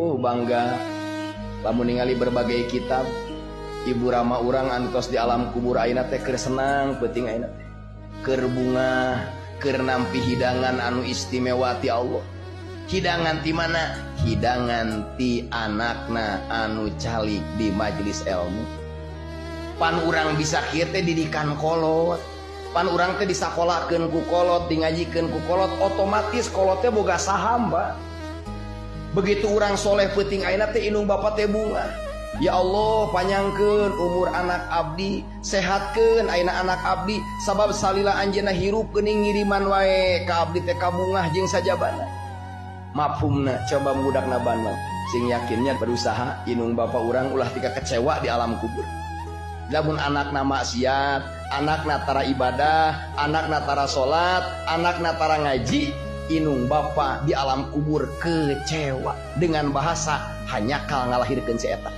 Bangga lamun ningali berbagai kitab ibu rama urang anu tos di alam kubur ayeuna teh keur senang peuting ayeuna teh keur bungah keur nampi hidangan anu istimewa ti Allah. Hidangan ti mana? Hidangan ti anakna anu calik di majelis ilmu. Pan urang bisa kieu teh didikan kolot, pan urang teh disakolakeun ku kolot, di ngajikeun ku kolot, otomatis kolot teh boga saham, Pak. Begitu urang soleh peuting ayeuna teh indung bapa teh bungah. Ya Allah, panjangkeun umur anak abdi, sehatkeun ayeuna anak abdi, sabab salila anjeunna hirup geuning ngiriman wae ka abdi teh kabungah jeung sajabana. Mafhumna coba budakna bandel sing yakinnya berusaha indung bapa urang ulah tika kecewa di alam kubur. Lamun anakna maksiat, anakna tara ibadah, anakna tara salat, anakna tara ngaji, inung bapa di alam kubur kecewa dengan bahasa hanyakal ngalahirkeun si eta.